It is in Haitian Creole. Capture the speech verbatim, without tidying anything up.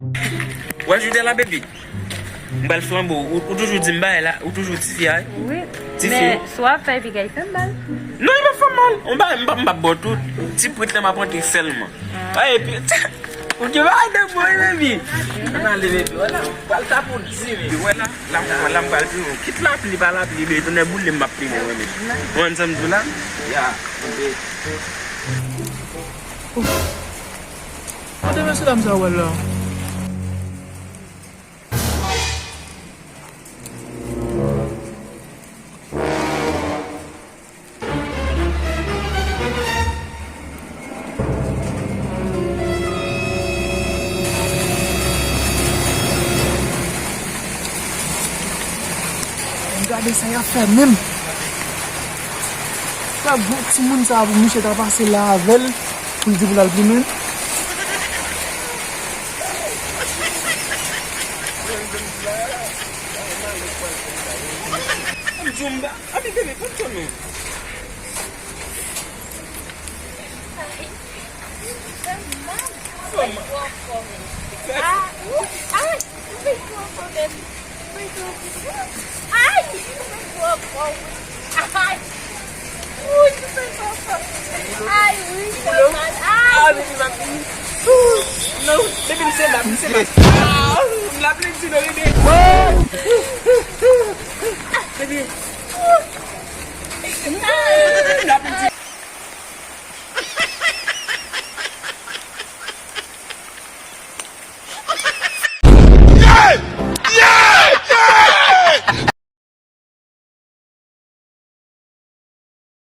Wè, Judela, baby. M pral flanbo. Ou, ou toujou di m bagay la, ou toujou tifi a, wi. Wi, tifi. Men, si w ap fè, epi kay fè m mal. Non, li pa fè m mal. M pa, m pa, m pa ba w tout. Ti prit la m ap antre sèlman. Ah. Ay, epi, ou gen bagay de bon, wi, baby. Ann ale, baby. Wè la, m pral tape w di, baby. Wè la, la, m, la, m pral pi lwen. Kit lapli, pa lapli, baby. Tounen boule, m ap pi lwen, baby. Ou konn sa m di w la? Ya, baby. Kote mesye dam sa w wè l la? Gade sa y ap fè menm. Sa gwo timoun sa pou misye ta pase la avè l pou l di pou l al plimen. M di w m pa, a, men bebe, pa t non. Fè mal. Fè mal. Ah, ou, ay, ou fè twò fò menm. Ou fè twò fò. Ay, ou fè twò fò. Ay. Ui, ou fè twò fò. Ay, wi, fè mal. Ay. Ah, baby, m ap vini. Non, baby, m se la, m se la.